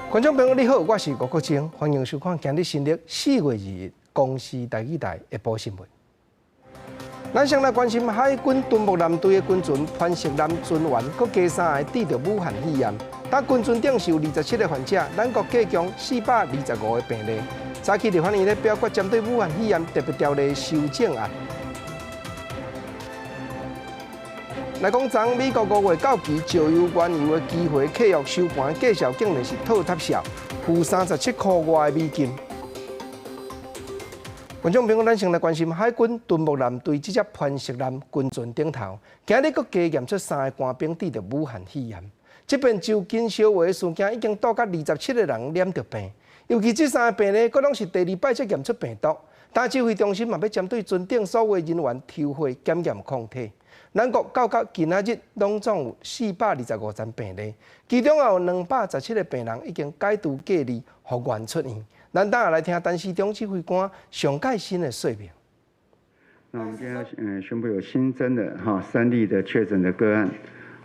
觀眾朋友你好，我是吳國清，歡迎收看今日新曆4月2日公視台語台下晡新聞。咱先來關心海軍敦睦艦隊的軍船潘石艦船員，閣加三个染著武漢肺炎。但軍船頂是有27個患者，咱國計共425個病例。早起立法院咧表決針對武漢肺炎特別條例修正案。來講，昨美國5月到期石油原油的期貨契約收盤價數竟然是倒插數，負37箍外美金。觀眾朋友，咱先來關心海軍敦睦艦隊這隻潘石艦軍船頂頭，今日閣加驗出三个官兵染著武漢肺炎。這遍酒精燒話事件已經倒甲27個人染著病，尤其這三个病例，閣攏是第二擺才驗出病毒。但指揮中心嘛欲針對船頂所有人員抽血檢驗抗體。咱國到到今仔日，攏總有425站病例，其中也有217個病人已經解除隔離，復原出院。咱等下來聽陳時中指揮官上蓋新的說明。那我們今天宣布有新增的哈三例的確診的個案，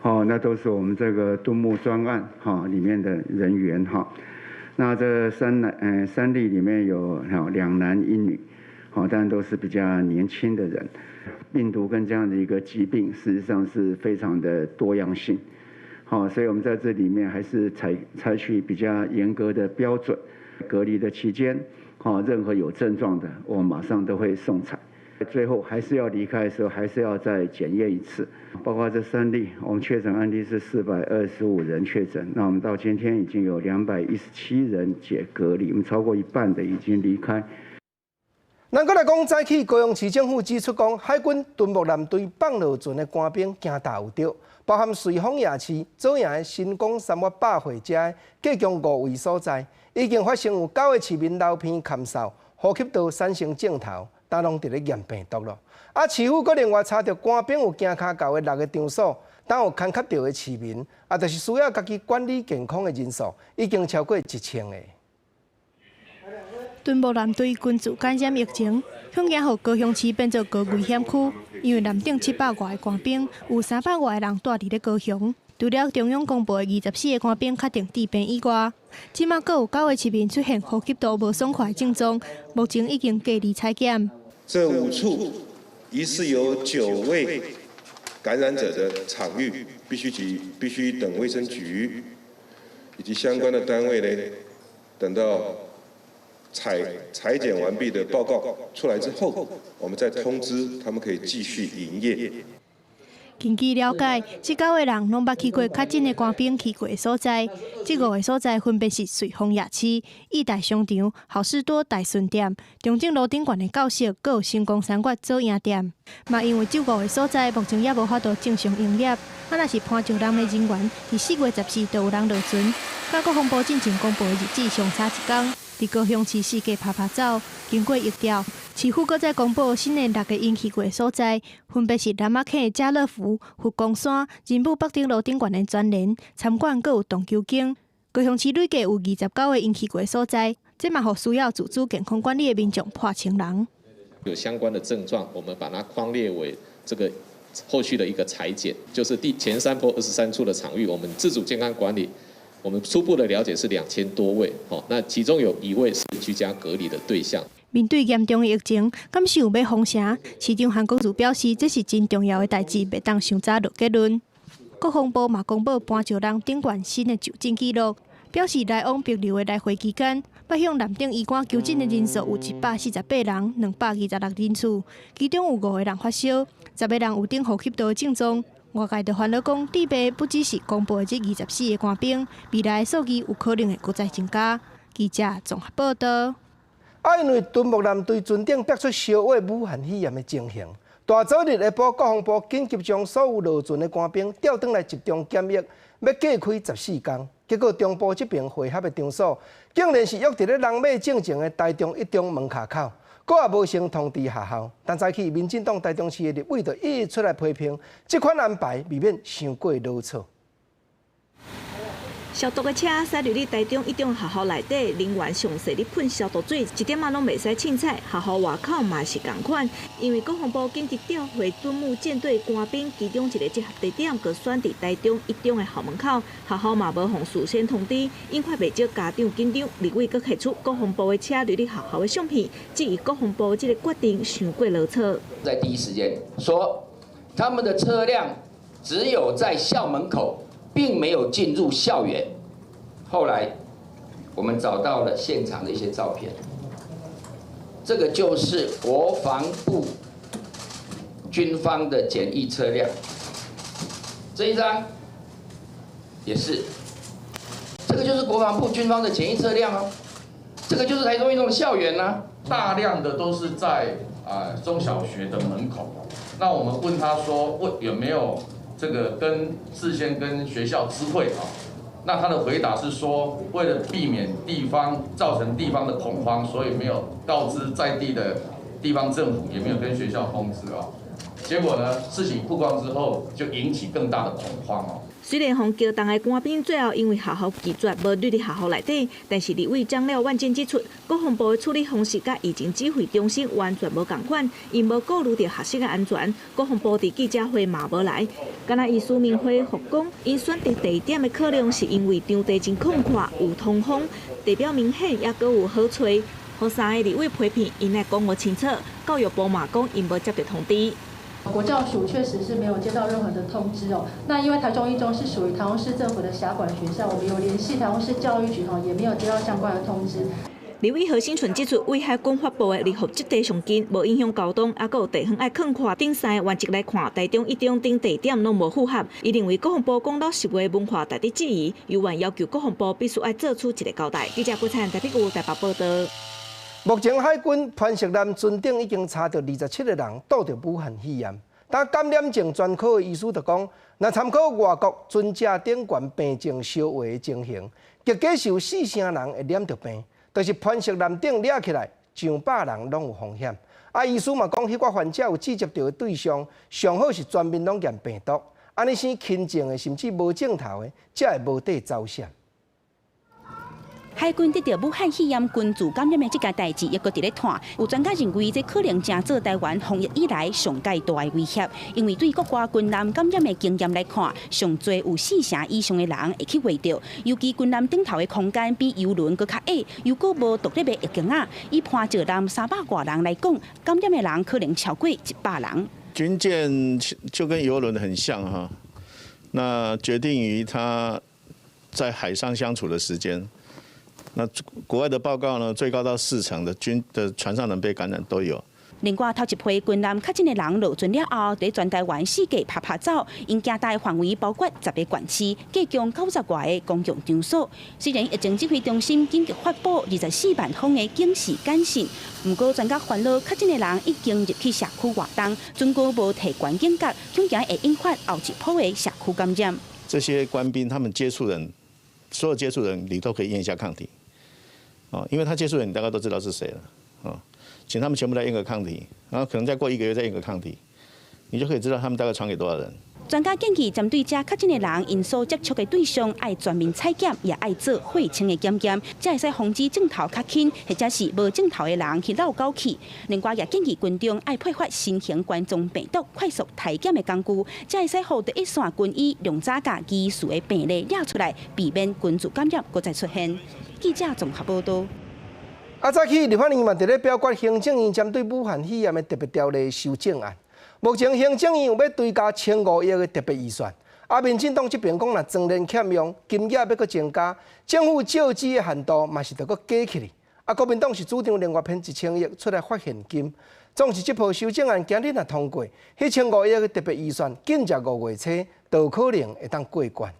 好，那都是我們這個敦睦專案哈裡面的人員哈。那這三男三例裡面有兩男一女，好，但都是比較年輕的人。病毒跟這樣的一個疾病，事實上是非常的多樣性，好，所以我們在這裡面還是採取比較嚴格的標準，隔離的期間，好，任何有症狀的，我馬上都會送採。最後還是要離開的時候，還是要再檢驗一次。包括這三例，我們確診案例是425人確診，那我們到今天已經有217人解隔離，我們超過一半的已經離開。咱閣來講，早起高雄市政府指出講，海軍敦睦艦隊放落船的官兵驚大有著，包含瑞豐夜市、左營的新光三越百貨遮，計共五位所在，已經發生有九个市民流鼻咳嗽、呼吸道產生症頭，但攏佇咧驗病毒咯。啊，市府閣另外查著官兵有行跤到的六个場所，當有牽涉著的市民，啊，就是需要家己管理健康的人數，已經超過1000个。敦睦艦隊群聚感染疫情，恐驚予高雄市變做高危險區。因為艦頂700外个官兵，有300外个人蹛佇咧高雄。除了中央公布的24個官兵確定致病以外，這馬閣有九个市民出現呼吸道無爽快的症狀，目前已經隔離採檢。這五處疑似有九位感染者的場域，必須等衛生局以及相關的單位呢，等到採檢完畢的報告出來之後，我們再通知他們可以繼續營業。根據了解，這九個人攏捌去過確診的官兵去過的所在。這五个所在分別是瑞豐夜市、義大商場、好市多大順店、中正路頂懸的教室，閣有新光三越左營店。嘛，因為這五个所在目前猶無法度正常營業，啊，若是潘石艦的人員，佇4月14就有人落船，佮國防部進前公布的日子相差一工。佇高雄市四界趴趴走，經過疫調，市府閣再公布新的六个𪜶去過的所在，分別是南仔坑家樂福、佛光山、仁武北頂路頂懸的全聯、餐館，閣有撞球間。高雄市累計有29個𪜶去過的所在，這嘛予需要自主健康管理的民眾破千人。有相關的症狀，我們把它匡列為這個後續的一個採檢，就是第前三波23處的場域，我們自主健康管理。我們初步的了解是2000多位，那其中有一位是居家隔離的對象。面對嚴重的疫情，敢是有欲封城？市長韓國瑜表示，這是真重要的代誌，袂當傷早落結論。國防部嘛公布潘石艦頂懸新的就診記錄，表示來往帛琉的來回期間，捌向艦頂醫院求診的人數有148人，226人次，其中有五個人發燒，10個人有頂呼吸道症狀。外界就煩惱講，致病不只是公布的這24個官兵，未來數字有可能會閣再增加。記者綜合報道。啊，因為敦睦艦隊船頂爆出燒燴武漢肺炎的情形，大早日下晡，國防部緊急將所有落船的官兵調轉來集中檢疫，欲隔開14工。結果中部這爿會合的場所，竟然是約佇咧人馬進前的台中一中門跤口，閣也無先通知學校。但早起民進黨台中市的立委就一直出來批評，這款安排未免傷過囉嗦。消毒的車駛入去台中一中學校內底，人員詳細咧噴消毒水，一點仔攏袂使凊彩。學校外口嘛是仝款，因為國防部緊急調回敦睦艦隊官兵，其中一個集合地點就選佇台中一中的校門口，學校嘛無予事先通知，引發袂少家長緊張。立委閣提出國防部的車入去學校的相片，質疑國防部這個決定傷過囉嗦。在第一時間說，他們的車輛只有在校門口，並沒有進入校園。後來我們找到了現場的一些照片，這個就是國防部軍方的檢疫車輛，這一張也是，這個就是國防部軍方的檢疫車輛哦，這個就是台中一中的校園啊。大量的都是在中小學的門口，那我們問他說，問有沒有這個跟事先跟學校知會啊？那他的回答是說，為了避免地方造成地方的恐慌，所以沒有告知在地的地方政府，也沒有跟學校通知啊。結果呢，事情曝光之後，就引起更大的恐慌哦。雖然予交動的官兵最後因為學校拒絕無入去學校內底，但是立委張廖萬堅指出，國防部的處理方式佮疫情指揮中心完全無仝款，𪜶無顧慮著學生的安全。國防部佇記者會嘛無來，敢若伊蘇明輝復講，𪜶選擇地點的可能是因為場地真曠闊，有通風，地表明顯猶閣有好揣。予三个立委批評，𪜶愛講予清楚。教育部嘛講，𪜶無接著通知。國教署確實是沒有接到任何的通知哦。那因為台中一中是屬於台中市政府的轄管學校，我們有聯繫台中市教育局，也沒有接到相關的通知。立委何新存指出，為海軍發布的離合這地上近，無影響交通，猶閣有地方愛囥闊等三个原則來看，台中一中等地點攏無符合。伊認為國防部講老實話文化值得質疑，猶原要求國防部必須愛做出一個交代。記者郭彩台北有台北報導。目前海軍潘石艦船頂已經查著27個人著著武漢肺炎，但感染症專科的醫師就講，若參考外國船隻頂懸病症相話的情形，極假是有四成人會染著病，就是潘石艦頂掠起來上百人攏有風險。啊，醫師嘛講，彼寡患者有接觸著的對象，上好是全面攏驗病毒，按呢生輕症的甚至無症頭的，才會無綴走險。海軍得著武漢肺炎群組感染的這件代誌，猶閣佇咧拖。有專家認為，這可能成做台灣防疫以來上蓋大的威脅，因為對國外軍艦感染的經驗來看，上濟有四成以上的人會去罹著。尤其軍艦頂頭的空間比郵輪閣較狹，又閣無獨立的浴間仔，以潘石艦300外人來講，感染的人可能超過100人。軍艦就跟郵輪很像哈，那決定於他在海上相處的時間。那國外的報告呢，最高到四成的軍的船上人被感染都有。另外，頭一批軍艦確診的人落船了後，佇全台灣四界趴趴走，𪜶行動範圍包括10個縣市，計共90外个公共場所。雖然疫情指揮中心緊急發布24萬封的警示簡訊，毋過專家煩惱確診的人已經入去社區活動，準閣無提懸警覺，恐驚會引發後一波的社區感染。這些官兵他們接觸人，所有接觸人，你都可以驗一下抗體。哦，因為他接觸人，你大概都知道是誰了，哦，請他們全部來驗個抗體，然後可能再過一個月再驗個抗體，你就可以知道他們大概傳給多少人。專家建議，針對這確診的人，𪜶所接觸的對象愛全面採檢，也愛做血清的檢驗，才會使防止症頭較輕或者是無症頭的人去漏口氣。另外，也建議軍中愛配發新型冠狀病毒快速篩檢的工具，才會使予第一線軍醫量早共疑似的病例掠出來，避免群組感染閣再出現。記者綜合報導。啊，早起立法院嘛佇咧表決行政院針對武漢肺炎的特別條例修正案。目前行政院有欲追加1500億的特別預算，啊，民進黨這邊講若妝聯欠用，金額欲閣增加，政府借資的限度嘛是著閣加起來。啊，國民黨是主張另外編1000億出來發現金。總是這部修正案今日若通過，彼1500億的特別預算，緊接5月初就可能會當過關。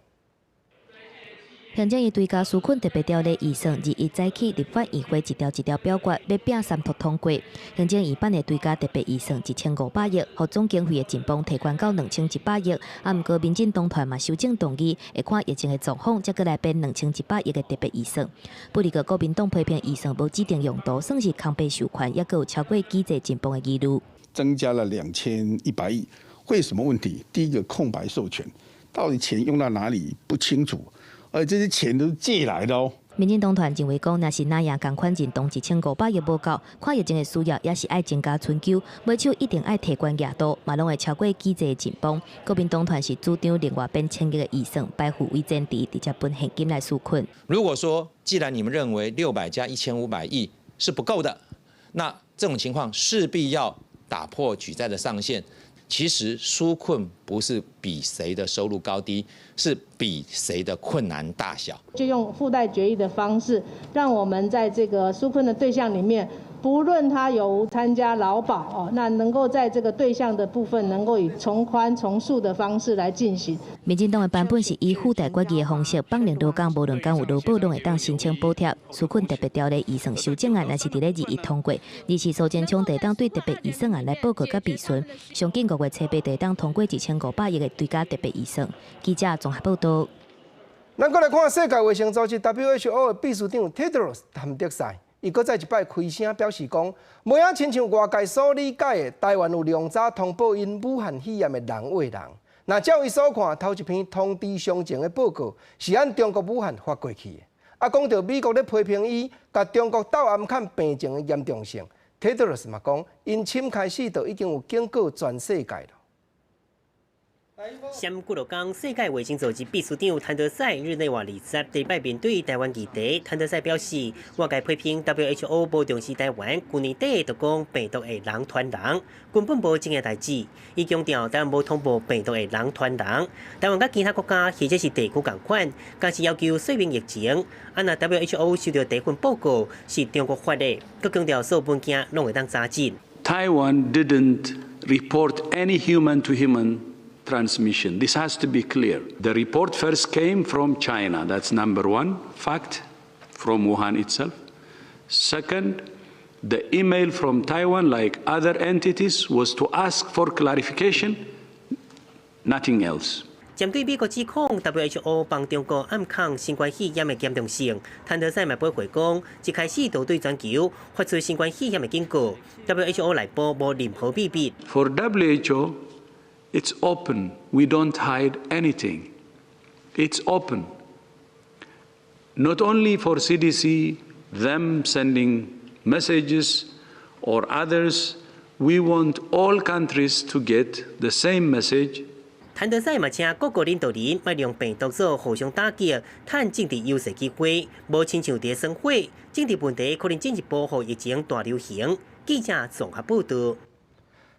行政院追加紓困特別條例預算，21早起立法院會一條一條表決，欲拚三讀通過。行政院版的追加特別預算1500億，予總經費的盡磅提懸到2100億。啊，毋過民進黨團嘛修正動議，會看疫情的狀況，才閣來編2100億的特別預算。不過國民黨批評預算無指定用途，算是空白授權，猶閣有超過機制盡磅的疑慮。增加了2100億，會什麼問題？第一個空白授權，到底錢用到哪裡不清楚。而這些錢都是借來的哦。民進黨團認為講，若是哪樣仝款認同1500億無夠，看疫情的需要也是愛增加春秋，買手一定愛提懸額度，嘛攏會超過機制的緊繃。國民黨團是主張另外編1000億的預算，擺付為前提，直接分現金來紓困。如果說既然你們認為600加1500億是不夠的，那這種情況勢必要打破舉債的上限。其實紓困不是比誰的收入高低，是比誰的困難大小。就用附帶決議的方式，讓我們在這個紓困的對象裡面，不論他有無參加勞保哦，那能夠在這個對象的部分，能夠以從寬從速的方式來進行。民進黨的版本是以附帶決議的方式，放任勞工無論敢有勞保，攏會當申請補貼。紓困特別條例預算修正案也是佇咧21通過，而是蘇貞昌會當對特別預算案來報告佮備詢，上緊5月初八會當通過1500億的追加特別預算。記者綜合報道。咱閣來看世界衛生組織 WHO 的秘書長 Tedros 譚德塞，伊閣再一擺開聲表示講，無影親像外界所理解的，台灣有量早通報𪜶武漢肺炎的人餵人。若照伊所看，頭一篇通知傷情的報告是按中國武漢發過去的。啊，講著美國咧批評伊，共中國鬥暗崁病情的嚴重性，Tedros 嘛講，𪜶深開始就已經有警告全世界了。先幾落工，世界衛生組織秘書長譚德塞日內瓦20禮拜面對台灣議題，譚德塞表示，外界批評 WHO 無重視台灣，舊年底就講病毒會人傳人，根本無這件代誌。伊強調，台灣無通報病毒會人傳人，台灣佮其他國家或者是地區仝款，敢是要求說明疫情。啊，若 WHO 收著第一份報告是中國發的，閣強調所有文件攏會當查證。 Taiwan didn't report any human-to-human transmission. This has to be clear. The report first came from China. That's number one fact from Wuhan itself. Second, the email from Taiwan, like other entities, was to ask for clarification, nothing else. 針對美國指控 WHO 幫中國暗崁新冠肺炎的嚴重性，譚德塞嘛駁回講，一開始就對全球發出新冠肺炎的警告，WHO 內部無任何秘密。 For WHO, it's open. We don't hide anything. It's open. Not only for CDC, them sending messages or others, we want all countries to get the same message. 譚德塞嘛請各國領導人莫用病毒做互相打擊，趁政治優勢機會，無親像佇耍火，政治問題可能進一步予疫情大流行。記者綜合報道。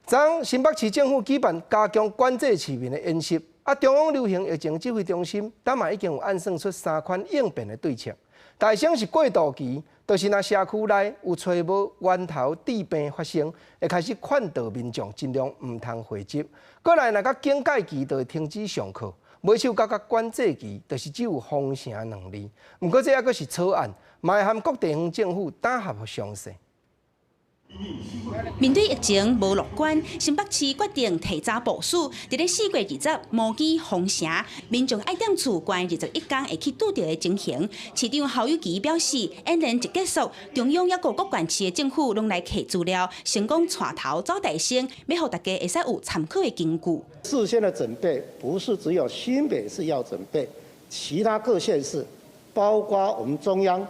昨新北市政府舉辦加強管制市民的演習，啊，中央流行疫情指揮中心，今嘛已經有暗算出三款應變的對策。大先是過渡期，就是若社區內有揣無源頭致病發生，會開始勸導民眾盡量毋通匯集。過來若到警戒期，就會停止上課。尾手到管制期，就是只有封城兩字。毋過這猶閣是草案，嘛會和各地方政府打合詳細。面對疫情無樂觀，新北市決定提早部署，佇咧4月20模擬封城，民眾愛踮厝關21工會去拄著的情形。市長侯友宜表示，演練一結束，中央抑閣各縣市的政府攏來提資料，成功帶頭走台先，欲予大家會使有參考的根據。事先的準備不是只有新北市要準備，其他各縣市，包括我們中央，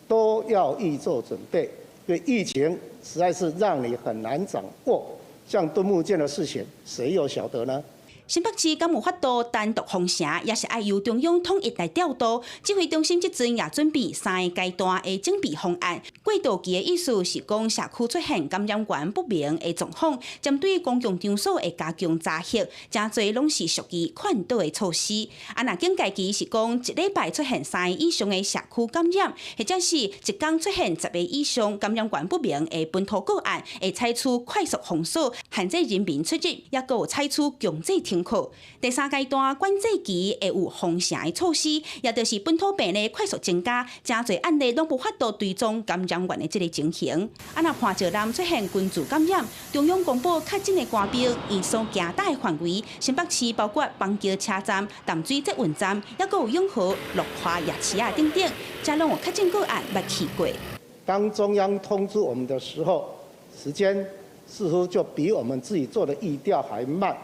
都要預做準備。因為疫情實在是讓你很難掌握，像敦睦艦的事情，誰又曉得呢？新北市敢有法度單獨封城，抑是愛由中央統一來調度。指揮中心這陣也準備三个階段的準備方案。過渡期的意思是講，社區出現感染源不明的狀況，針對公共場所會加強查核，誠濟攏是屬於勸導的措施。啊，若警戒期是講一禮拜出現三个以上的社區感染，或者是一工出現10個以上感染源不明的本土個案，會採取快速封鎖，限制人民出入，抑閣有採取強制停課。第三階段管制期會有封城的措施，也就是本土病例快速增加，誠濟案例攏無法度追蹤感染源的這个情形。啊，若磐石艦出現群聚感染，中央公布確診的官兵𪜶所行動的範圍，新北市包括板橋車站、淡水捷運站，抑閣有永和、樂華夜市仔等等，遮攏有確診個案捌去過。當中央通知我們的時候，時間似乎就比我們自己做的疫調還慢。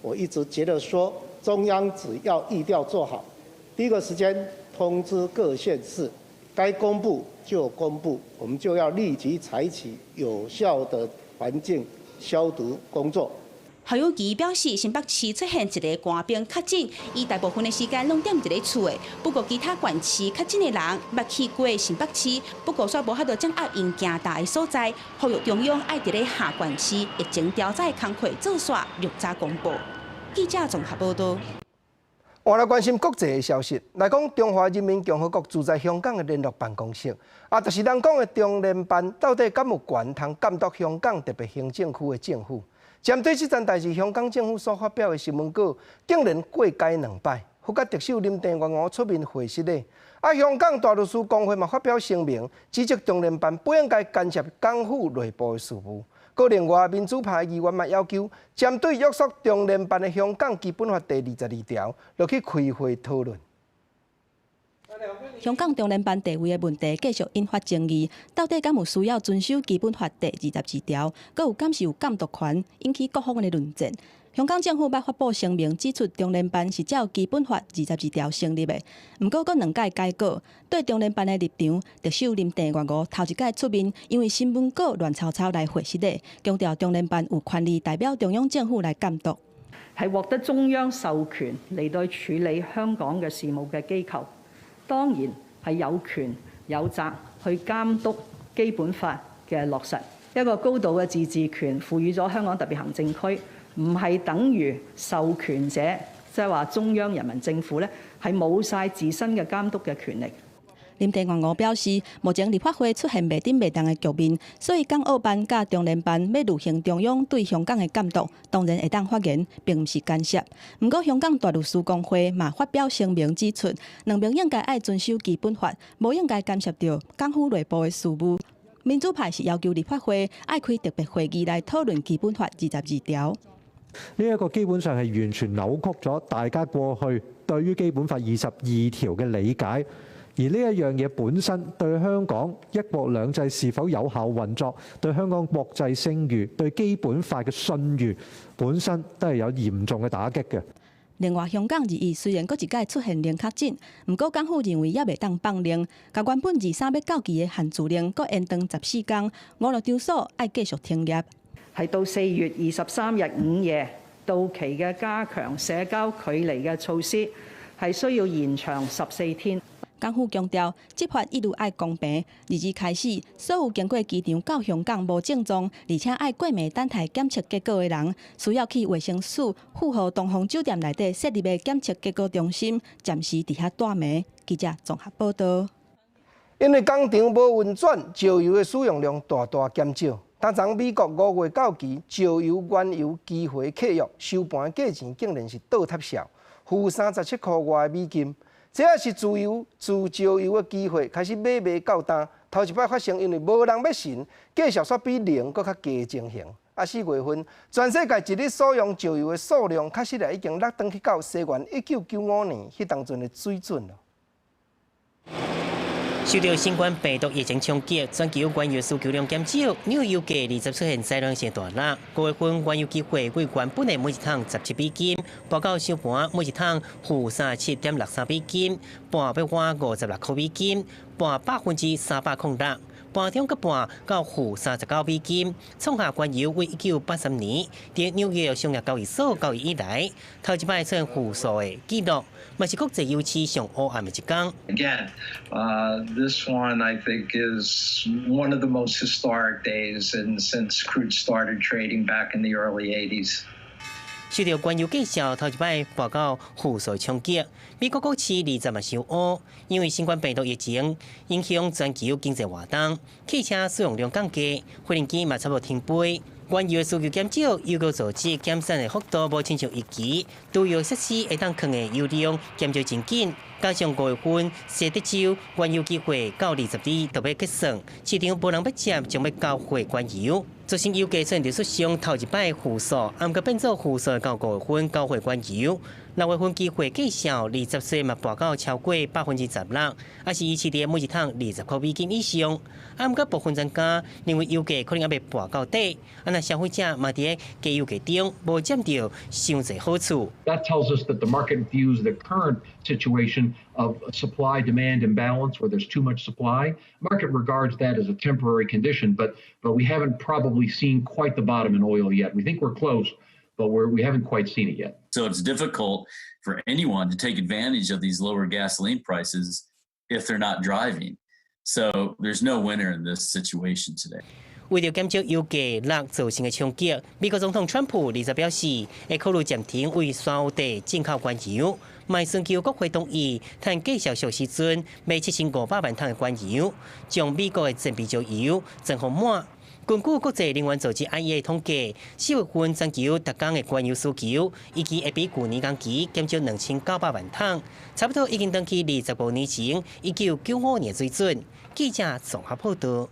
我一直覺得說，中央只要疫調做好，第一個時間通通知各縣市，該公布就公布，我們就要立即採取有效的環境消毒工作。侯友宜表示，新北市出現一个官兵確診，伊大部分的時間攏踮佇咧厝的。不過其他縣市確診的人，捌去過新北市，不過煞無法度掌握𪜶行踏的所在。呼籲中央愛佇咧下縣市疫情調查的工課做煞，略早公布。記者綜合報道。我來關心國際的消息，來講中華人民共和國駐在香港的聯絡辦公室，啊，就是人講的中聯辦，到底敢有權通監督香港特別行政區的政府？針對這件代誌，香港政府所發表的新聞稿，竟然過改兩擺，予共特首林鄭月娥出面回釋咧。啊，香港大律師公會嘛發表聲明，指責中聯辦不應該干涉港府內部的事務。閣另外，民主派議員嘛要求，針對約束中聯辦的香港基本法第22條，落去開會討論。香港中聯辦地位的問題繼續引發爭議，到底敢有需要遵守基本法第22條？閣有敢是有監督權，引起各方的論戰。香港政府捌發布聲明指出，中聯辦是照基本法二十二條成立的。毋過閣兩擺改稿，對中聯辦的立場，特首林鄭月娥頭一擺出面，因為新聞稿亂糟糟來回釋的，強調中聯辦有權利代表中央政府來監督，係獲得中央授權嚟到處理香港嘅事務嘅機構。當然係有權有責去監督基本法嘅落實。一個高度嘅自治權賦予咗香港特別行政區，唔係等於授權者，即係話中央人民政府咧，係冇晒自身嘅監督嘅權力。林鄭月娥表示，目前立法會出現袂頂袂當的局面，所以港澳辦佮中聯辦欲履行中央對香港的監督，當然會當發言，並毋是干涉。毋過香港大律師公會嘛發表聲明指出，兩邊應該愛遵守基本法，無應該干涉著港府內部的事務。民主派是要求立法會愛開特別會議來討論基本法二十二條。呢一個基本上係完全扭曲咗大家過去對於基本法二十二條嘅理解。而呢一樣嘢本身對香港一國兩制是否有效運作，對香港國際聲譽、對基本法嘅信譽本身都係有嚴重嘅打擊嘅。另外，香港21雖然閣一擺出現零確診，毋過港府認為猶袂當放令，共原本23欲到期的限聚令閣延長14天，娛樂場所愛繼續停業。係到4月23日午夜到期嘅加強社交距離嘅措施，係需要延長14天。港府強調，執法一律愛公平。22開始，所有經過機場到香港無症狀，而且愛過暝等待檢測結果的人，需要去衛生署富豪東方酒店內底設立的檢測結果中心，暫時佇遐蹛暝。記者綜合報道。因為工廠無運轉，石油的使用量大大減少。但從美國5月到期，石油原油期貨契約收盤價錢竟然是倒插數，-37塊外美金。這也是自由自石油的機會開始買賣到今，頭一擺發生，因為無人欲信，繼續煞比零閣較低的情形。啊，4月份，全世界一日所用石油的數量，確實也已經落轉去到西元1995年彼當陣的水準囉。受著新冠病毒疫情衝擊，全球原油需求量減少，紐約油價20出現災難性大落。5月份原油期貨為原本的每一桶17美金，報到收盤每一桶-37.63美金，盤欲換56塊美金，盤300.06%。盤中閣盤到-39美金，創下原油為1983年佇紐約商業交易所交易以來，頭一擺出現負數的記錄，嘛是國際油市上烏暗的一天。 Again, this one I think is one of the most historic days and since crude started trading back in the early 80s. 受著原油價數頭一擺報到負數衝擊，美國股市20嘛受烏，因為新冠病毒疫情影響全球經濟活動，汽車使用量降低，飛行機嘛差不多停飛，原油的需求減少，油國組織減產的幅度無親像預期，儲油設施會當囥的油量減少真緊，加上5月份西德州原油期貨到22就欲結算，市場無人欲接，將欲交貨原油。造成油價出現歷史上頭一擺負數，毋過變做負數到5月份交貨原油，六月份期貨價數20歲嘛跋到超過16%，也是維持佇每一桶20塊美金以上。啊，毋過部分專家認為油價可能猶未跋到底，啊，若消費者嘛佇加油價中無佔著傷濟好處。 That tells us that the market views the current situation of supply-demand imbalance, where there's too much supply. Market regards that as a temporary condition, but we haven't probably seen quite the bottom in oil yet. We think we're close, but we haven't quite seen it yet. So it's difficult for anyone to take advantage of these lower gasoline prices if they're not driving. So there's no winner in this situation today. 為著減少油價落造成的衝擊，美國總統川普二十表示，會考慮暫停對沙烏地進口原油，嘛尋求國會同意，趁價數俗時陣賣7500萬桶的原油，將美國的戰備石油存予滿。根據國際能源組織 IEA 統計，4月份全球逐工的原油需求，預計會比舊年同期減少2900萬桶，差不多已經轉去25年前1995年水準。記者綜合報道。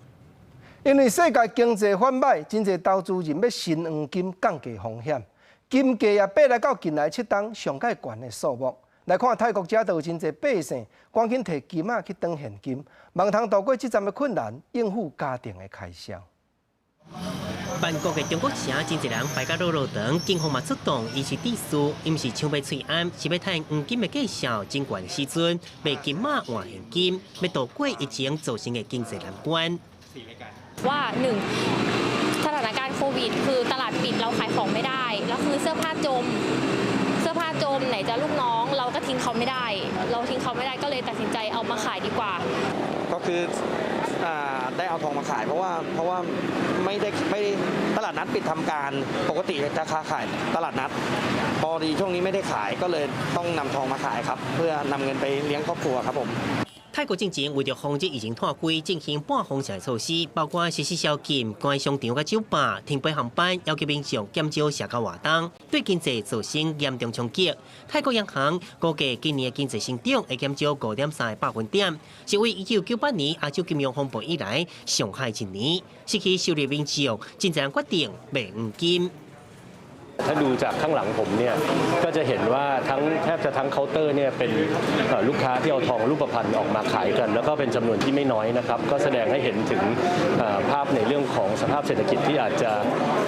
因為世界經濟反䆀，真濟投資人欲新黃金降低風險，金價也爬來到近來7冬上蓋懸的數目。來看泰國遮就有真濟百姓，趕緊提金仔去轉現金，望通渡過這陣的困難，應付家庭的開銷。曼谷的中國城真濟人排甲落落長，警方嘛出動，維持秩序，伊毋是搶買喙罨，是欲趁黃金的價數真懸時陣，賣金仔換現金，欲渡過疫情造成的經濟難關。 ว่าหนึ่งสถานการณ์โควิดคือตลาดปิดเราขายของไม่ได้แล้วคือเสื้อผ้าจมเสื้อผ้าจมไหนจะลูกน้องเราก็ทิ้งเขาไม่ได้เราทิ้งเขาไม่ได้ก็เลยตัดสินใจเอามาขายดีกว่า ก็คือได้เอาทองมาขายเพราะว่าเพราะว่าไม่ได้ไม่ตลาดนัดปิดทำการปกติจะค้าขายตลาดนัดพอดีช่วงนี้ไม่ได้ขายก็เลยต้องนำทองมาขายครับเพื่อนำเงินไปเลี้ยงครอบครัวครับผม 泰國進前為著防止疫情湠開，進行半封城措施，包括實施宵禁、關商場佮酒吧、停飛航班，要求民眾減少社交活動，對經濟造成嚴重衝擊。泰國央行估計今年的經濟成長會減少5.3個百分點，是為1998年亞洲金融風暴以來上害一年。失去收入民眾，真濟人決定賣黃金。 ถ้าดูจากข้างหลังผมเนี่ยก็จะเห็นว่าทั้งแทบจะทั้งเคาน์เตอร์เนี่ยเป็นลูกค้าที่เอาทองรูปพรรณออกมาขายกัน แล้วก็เป็นจำนวนที่ไม่น้อยนะครับก็แสดงให้เห็นถึงภาพในเรื่องของสภาพเศรษฐกิจที่อาจจะ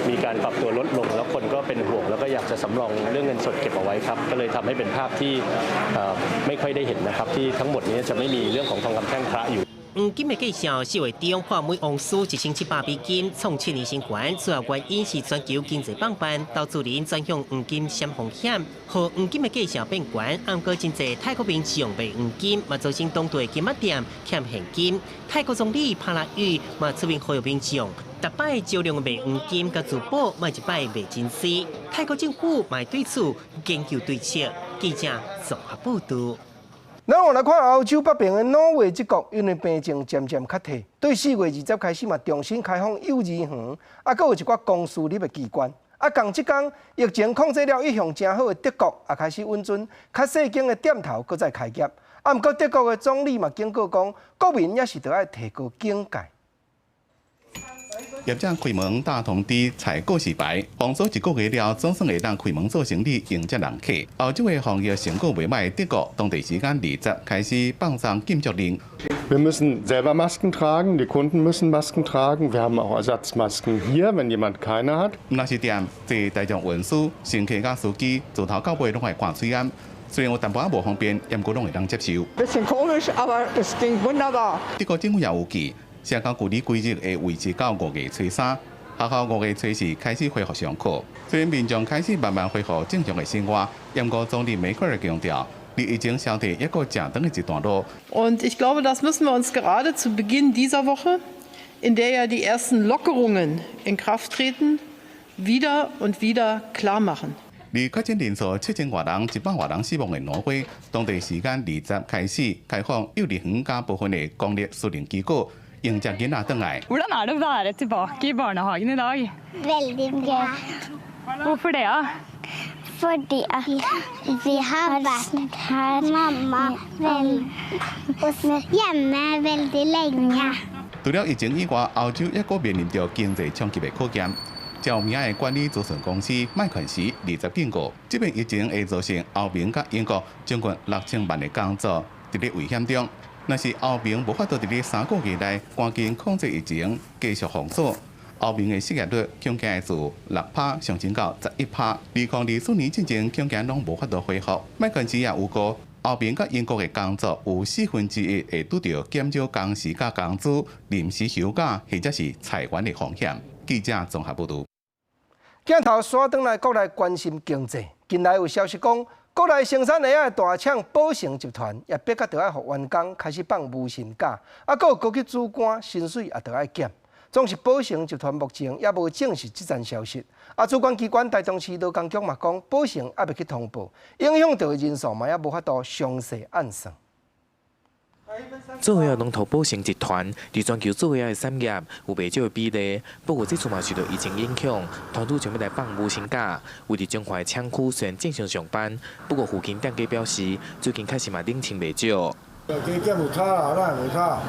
มีการปรับตัวลดลง แล้วคนก็เป็นห่วงแล้วก็อยากจะสำรองเรื่องเงินสดเก็บเอาไว้ครับก็เลยทำให้เป็นภาพที่ไม่ค่อยได้เห็นนะครับที่ทั้งหมดนี้จะไม่มีเรื่องของทองคำแท่งพระอยู่ 黃金的價數4月中破每盎司1700美金，創7年新高。主要原因是全球經濟放慢，投資人轉向黃金閃風險，予黃金的價數變懸。毋過真濟泰國民眾賣黃金，嘛造成當地金仔店欠現金。泰國總理帕拉育嘛出面呼籲民眾，逐擺少量賣黃金佮珠寶，莫一擺賣真濟。泰國政府嘛對此研究對策。記者綜合報導。咱我來看歐洲北邊的挪威這國，因為病情漸漸較退，對4月20開始嘛重新開放幼兒園，啊，閣有一寡公私立的機關。啊，仝這工疫情控制了一向誠好的德國，也開始允准較細間的店頭閣再開業。啊，毋過德國的總理嘛警告講，國民猶是著愛提高警戒。業者開門大通知採告示牌，封鎖一個月了，總算會當開門做生意，迎接人客。歐洲的防疫成果袂䆀，德國當地時間二十開始放鬆禁足令。 Wir müssen selber Masken tragen, die Kunden müssen Masken tragen. Wir haben auch Ersatzmasken hier, wenn jemand keine hat. 毋但是店坐大眾運輸，乘客佮司機自頭到尾攏愛掛喙罨。雖然有淡薄仔無方便，毋過攏會當接受。 Bisschen komisch, aber es ging wunderbar. 德國政府也預計，社交距離規則會維持到5月初3，學校5月初4開始恢復上課。雖然民眾開始慢慢恢復正常的生活，毋過總理梅克爾強調，離疫情消退猶閣誠長的一段路。 Und ich glaube, das müssen wir uns gerade zu Beginn dieser Woche, in der ja die ersten Lockerungen in Kraft treten, wieder und wieder klar machen. 而確診人數7000外人、100外人死亡的挪威，當地時間二十開始開放幼兒園佮部分的公立私人機構，迎接囡仔轉來。 Hvordan er det å være tilbake i barnehagen i dag? Veldig gøy. Hvorfor det, da? Fordi at vi har vært her mamma vel, og hjemme veldig lenge. 除了疫情以外，歐洲猶閣面臨著經濟衝擊的考驗。著名的管理諮詢公司麥肯錫20警告，這遍疫情會造成歐盟佮英國將近6000萬的工作佇咧危險中。若是歐盟無法度佇咧3個月內趕緊控制疫情，繼續封鎖，歐盟的失業率恐驚會自6趴上升到11趴。2024年進前恐驚攏無法度恢復。麥肯錫也預估，歐盟佮英國的工作有1/4會拄著減少工時佮工資、臨時休假或者是裁員的風險。記者綜合報導。鏡頭煞轉來國內關心經濟，近來有消息講，國內生產鞋仔的大廠寶成集團也逼甲著愛予員工開始放無薪假，啊，閣有高級主管薪水也著愛減。總是寶成集團目前猶無證實這層消息。啊，主管機關台中市勞工局嘛講，寶成猶未去通報，影響著的人數嘛猶無法度詳細按算。做鞋龍頭寶成集團，佇全球做鞋的產業有袂少的比例，不過這次嘛受著疫情影響，團隊準備來放無薪假。位佇彰化的廠區雖然正常上班，不過附近店家表示，最近確實嘛冷清袂少。加減有差啦，哪會無差？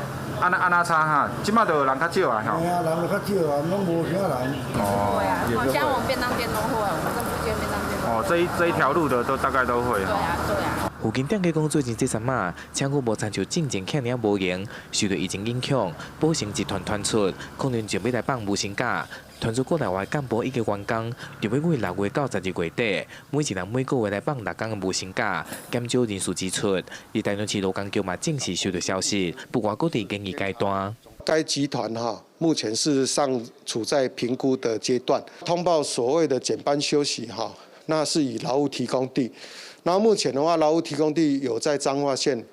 按怎按怎差哈？這馬就人較少啊，吼。嘿啊，人就較少啊，攏無啥人。哦。會啊，像我們便當店都會，我們這附近便當店。哦，這一條路的都大概都會。對啊，對啊。附近店家講，最近這陣仔，廠區無親像進前遐爾仔無閒，受著疫情影響，寶成集團傳出可能準備來放無薪假，傳出國內外幹部以及員工，準備為6月到12月底，每一人每個月來放6工的無薪假，減少人事支出。而台中市勞工局嘛正式收到消息，不過閣佇研議階段。該集團哈目前事實上處在評估的階段，通報所謂的減班休息哈，那是以勞務提供地。然後目前的話，勞務提供地有在彰化縣，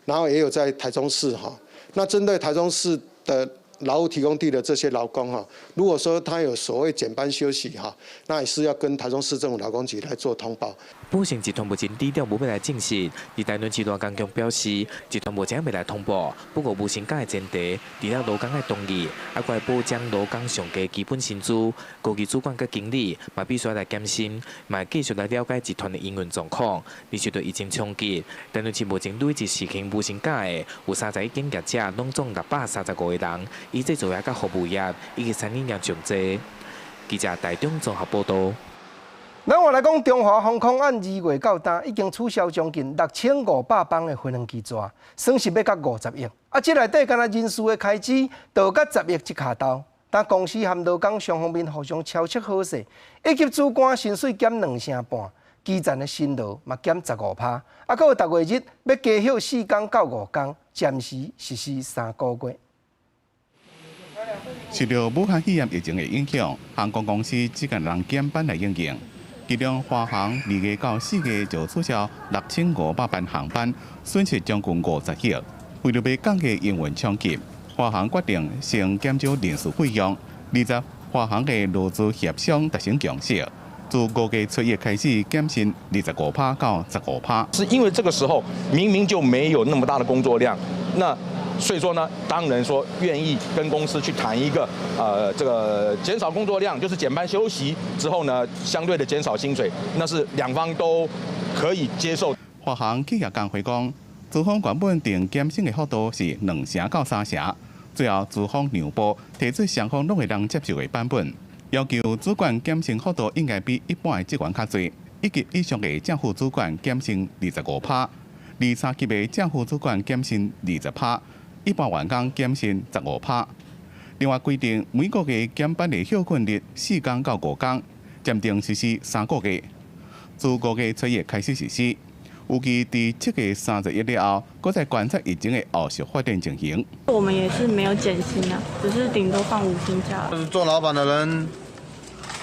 然後也有在台中市哈。那針對台中市的勞務提供地的這些勞工哈，如果說他有所謂減班休息哈，那也是要跟台中市政府勞工局來做通報。寶成集團目前低調無欲來證實，而台中市勞工局表示，集團目前猶未來通報，不過無薪假的前提，除了勞工愛同意，猶閣愛保障勞工上低基本薪資，高級主管佮經理嘛必須來減薪，嘛繼續來了解集團的營運狀況。而受著疫情衝擊，台中市目前累計實行無薪假的有31間業者，攏總635個人，以製造業佮服務業以及餐飲業上濟。記者台中綜合報導。咱話來講，中華航空按2月到今已經取消將近6500班的飛行機座，損失欲到50億。啊，這內底干焦人事的開支，就佮10億一跤頭。但公司和勞工雙方面互相敲出好勢，一級主管薪水減2成半，基層的薪勞嘛減15趴。啊，閣有逐月日欲加歇4工到5工，暫時實施3個月。受著武漢肺炎疫情的影響，航空公司只共人減班來應應。其中，華航2月到4月就取消6500班航班，損失將近50億。為著欲降低營運衝擊，華航決定先減少人事費用。20，華航的勞資協商達成共識，自5月初一開始減薪25趴到15趴。是因為這個時候明明就沒有那麼大的工作量，那所以說呢，當然說願意跟公司去談一個，這個減少工作量，就是減班休息之後呢，相對的減少薪水，那是兩方都可以接受。華航企業工會講，資方原本定減薪的幅度是2成到3成，最後資方讓步，提出雙方攏會當接受的版本，要求主管減薪幅度應該比一般的職員較濟，一級以上的正副主管減薪25趴，二三級的正副主管減薪20趴。一般員工減薪15趴。另外規定每個月減班的歇睏日4工到5工，暫定實施3個月，自5月初一開始實施。預計佇7月31日後，閣再觀察疫情的後續發展情形。我們也是沒有減薪啊，只是頂多放無薪假。做老闆的人，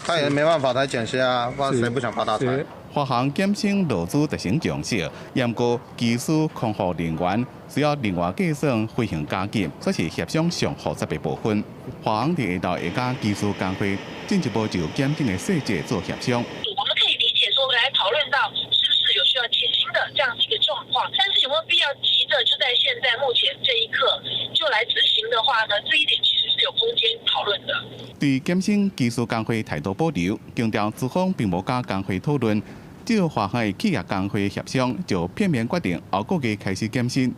他也沒辦法才減薪啊，不然誰不想發大財？華航減薪勞資達成共識，毋過機師、空服人員需要另外計算飛行加給，這是協商上複雜的部分。華航佇下晝會佮機師工會進一步就減薪的細節做協商。我們可以理解說，來討論到是不是有需要減薪的這樣子一個狀況，但是有沒有必要急着就在現在目前這一刻就來執行的話呢？這一點其實是有空間討論的。對減薪，機師工會態度保留，強調資方並無佮工會討論。只有華航的企業工會協商，就片面決定後個月開始減薪，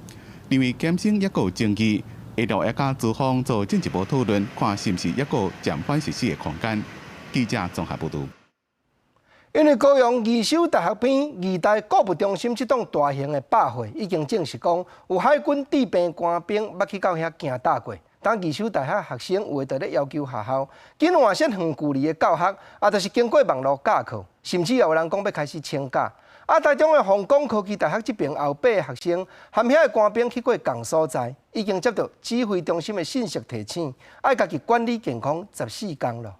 認為減薪猶閣有爭議，下晝會佮資方做進一步討論，看是毋是猶閣有暫緩實施的空間。記者綜合報導。因為高雄義守大學邊義大購物中心這棟大型的百貨已經證實講，有海軍駐兵官兵捌去到遐行踏過。當義守大學學生有的就咧要求學校緊換設遠距離的教學，啊，就是經過網路教課，甚至也有人講欲開始請假。啊，台中的鳳岡科技大學這爿也有八个學生和遐的官兵去過仝所在，已經接到指揮中心的信息提醒，愛家己管理健康14工囉。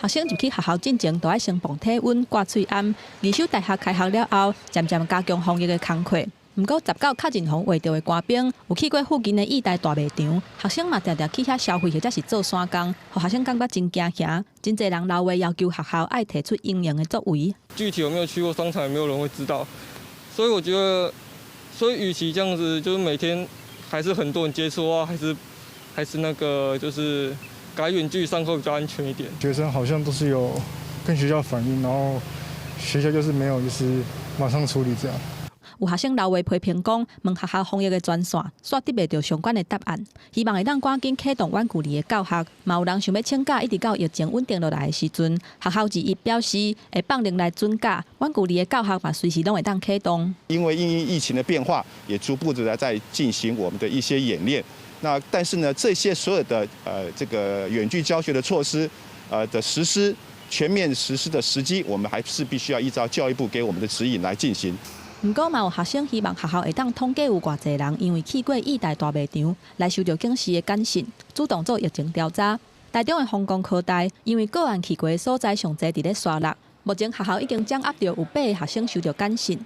學生入去學校進前，都愛先磅體溫、掛喙罨。義守大學開學了後，漸漸加強防疫的工課。毋過，19確認予畫著的官兵有去過附近的義大大賣場，學生嘛定定去遐消費或者是做散工，予學生感覺真驚嚇。真濟人留話要求學校愛提出因應的作為。具體有沒有去過商場，也沒有人會知道。所以我覺得，所以與其這樣子，就是每天還是很多人接觸啊，還是那個就是改遠距上課比較安全一點。學生好像都是有跟學校反映，然後學校就是沒有就是馬上處理這樣。有學生留話批評講，問學校防疫的專線，煞得袂著相關的答案。希望會當趕緊啟動遠距離的教學。嘛有人想欲請假，一直到疫情穩定落來的時陣，學校二一表示會放令來准假，遠距離的教學嘛隨時攏會當啟動。因為因應疫情的變化，也逐步的在進行我們的一些演練。那但是呢，這些所有的這個遠距教學的措施，的實施全面實施的時機，我們還是必須要依照教育部給我們的指引來進行。毋過嘛有學生希望學校會當統計有偌濟人因為去過義大大賣場來受著警示的簡訊，主動做疫情調查。台中的鳳岡科大因為個案去過的所在上濟佇咧沙鹿，目前學校已經掌握著有八个學生收著簡訊。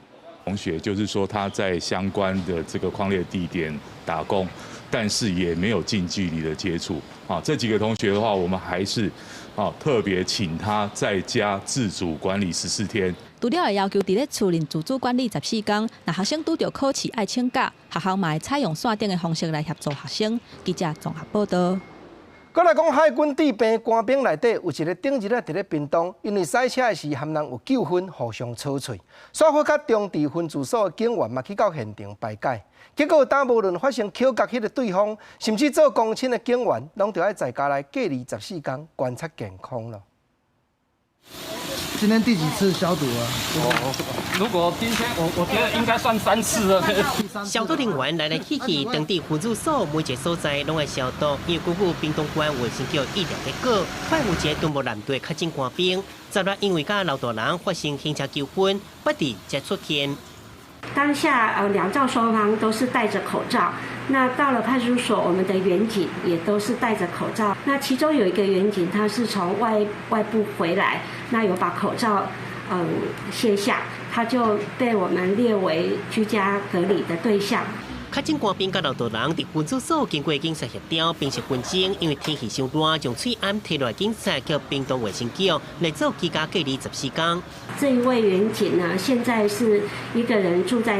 同學就是說他在相關的這個匡列地點打工，但是也沒有近距離的接觸。啊，這幾個同學的話，我們還是啊特別請他在家自主管理14天。除了會要求佇咧厝內自主管理14工，若學生拄著考試愛請假，學校嘛會採用線頂的方式來協助學生。記者綜合報導。閣來講海軍駐兵官兵內底有一个頂日仔佇咧屏東，因為駛車的時和人有糾紛，互相吵喙，煞閣較中佇分駐所的警員嘛去到現場排解，結果當無論發生口角彼个對方，甚至做公親的警員，攏著愛在家內隔離14工，觀察健康囉。今天第幾次消毒啊？哦，如果今天我覺得應該算三次了。消毒人員來來去去，當地分駐所每一个所在攏愛消毒，因為根據屏東縣衛生局醫療結果，發現有一个敦睦艦隊確診官兵，昨日因為佮老大人發生行車糾紛，不佇才出現。當下兩造雙方都是戴着口罩。那到了派出所，我們的員警也都是戴着口罩。那其中有一個員警，他是從外部回來，那有把口罩卸下，他就被我們列為居家隔離的對象。確診官兵佮老大人佇分駐所經過警察協調，平息紛爭。因為天氣傷熱，將喙罨提落來，警察叫屏東衛生局來做居家隔離14工。這一位員警呢，現在是一個人住在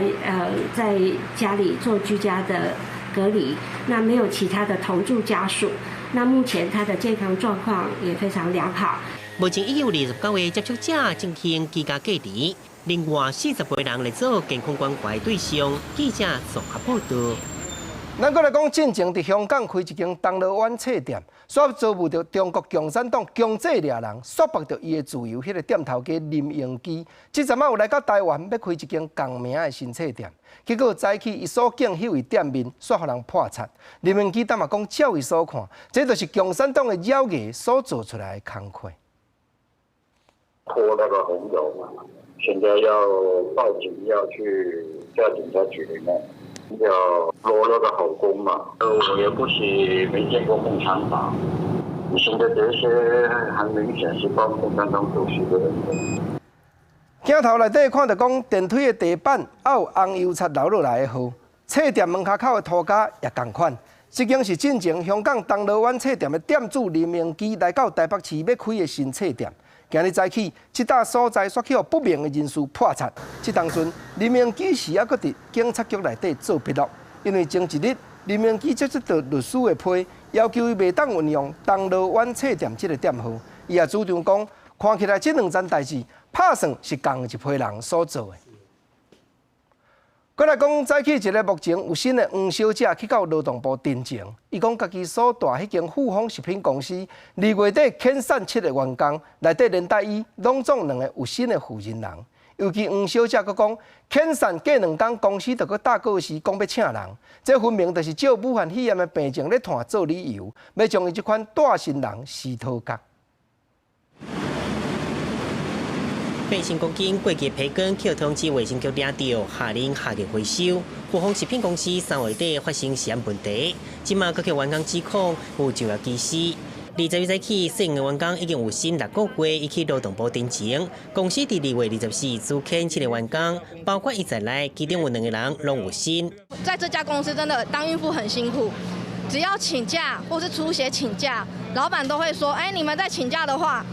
家裡做居家的隔離，那沒有其他的同住家屬。那目前他的健康狀況也非常良好。目前已有29个接觸者進行居家隔離，另外48人來做健康關懷對象。記者綜合報導。咱閣來講，進前佇香港開一間銅鑼灣冊店，煞遭遇著中國共產黨強制掠人，束縛著伊的自由。彼个店頭家林榮基，這陣仔有來到台灣，欲開一間仝名的新冊店，結果早起伊所見彼位店面，煞予人破賊。林榮基當嘛講，照伊所看，這就是共產黨的妖孽所做出來的工課。潑那個紅油嘛，現在要報警，要去叫警察局裡面。要落那個口供嘛，我也不是沒見過共產黨，你現在這些很明顯是幫共產黨做事的人。鏡頭內底看著講，電梯的地板猶有紅油漆流落來的號，冊店門跤口的塗膠也仝款。這間是進前香港銅鑼灣冊店的店主林明基來到台北市欲開的新冊店。今日早起，這搭所在煞去予不明的人士破賊。這當陣，林明基是猶閣佇警察局內底做筆錄，因為前一日林明基接觸著律師的批，要求伊袂當運用銅鑼灣冊店這个店號。伊也主張講，看起來這兩件代誌，拍算是仝一批人所做的。閣來講，早起一个目前有薪的黃小姐去到勞動部陳情，伊講家己所蹛彼間富豐食品公司2月底遣散七个員工，內底連帶伊攏總兩个有薪的負責人。尤其黃小姐閣講，遣散過兩工，公司就閣貼告示講欲請人，這分明就是借武漢肺炎的病情咧拖做理由，欲將伊這款帶薪人撕討角。80公斤過期培根，去通知衛生局掠著，下令下日回收。富豐食品公司3月底發生食安問題，這馬閣予員工指控有就業歧視。21早起，四个員工已經有薪6個月，已去勞動部陳情。公司佇2月24資遣七个員工，包括伊在內，其中有兩個人攏有薪。在這家公司真的當孕婦很辛苦，只要請假或是出血請假，老闆都會說：哎，你們在請假的話。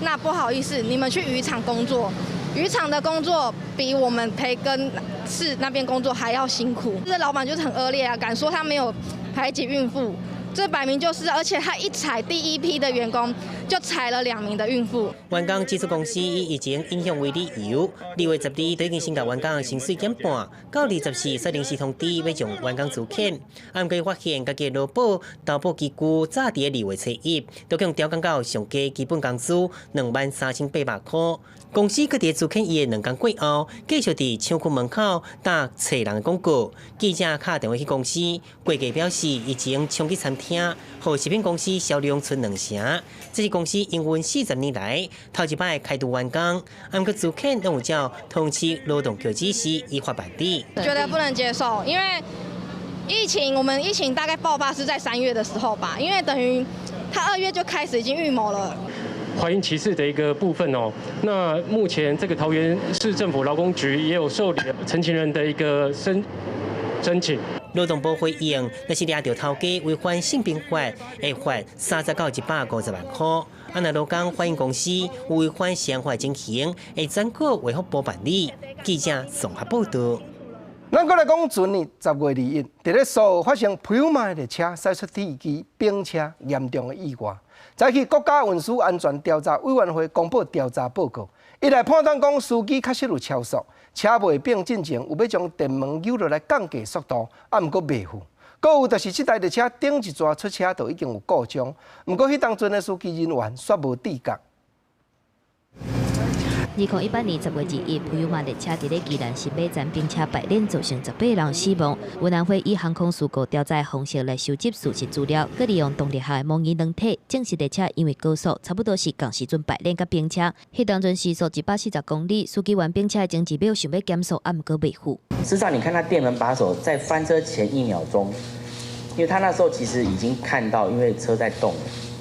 那不好意思，你們去漁場工作，漁場的工作比我們培根市那邊工作還要辛苦。這老闆就是很惡劣啊，敢說他沒有排擠孕婦，這擺明就是，而且他一裁第一批的員工就裁了2名的孕婦。員工指出公司以疫情影響為理由，2月12已經先共員工薪水減半，到24煞臨時通知欲將員工資遣。毋過發現家己勞保投保期距早佇2月初1，就共調降到上低基本工資23,800箍。公司閣佇資遣伊的兩工過後，繼續佇廠區門口貼揣人的廣告。記者敲電話去公司，櫃姐表示疫情衝擊餐廳，予食品公司銷量賰兩成。這是公司營運40年來頭一擺開除員工，毋過資遣攏有照通知勞動局指示依法辦理。覺得不能接受，因為疫情，我們疫情大概爆發是在3月的時候吧，因為等於他2月就開始已經預謀了。懷孕歧視的一個部分哦，那目前這個桃園市政府勞工局也有受理陳情人的一個申請。勞動部回應，若是掠著頭家違反性平法，會罰30到150萬箍。啊，若勞工反映公司違反食安法情形，會轉告衛福部辦理。記者綜合報導。咱閣來講，前年10月21，佇咧蘇澳發生普悠瑪的列車駛出鐵枝冰車嚴重的意外。早起國家運輸安全調查委員會公布調查報告，伊來判斷講司機確實有超速，車尾變進前有欲將電門扭落來降低速度，啊，毋過袂赴。閣有就是這台列車頂一逝出車就已經有故障，毋過彼當陣的司機人員煞無知覺。2018年10月21，普悠瑪列車佇咧宜蘭新馬站冰車敗輪，造成18人死亡。運安會以航空事故調查方式來收集事實資料，閣利用動力學的模擬軟體，證實列車因為高速，差不多是仝時陣敗輪佮冰車。彼當陣時速140公里，司機員冰車的前一秒想欲減速，毋過袂赴。事實上，你看他電門把手在翻車前1秒鐘，因為他那時候其實已經看到，因為車在動。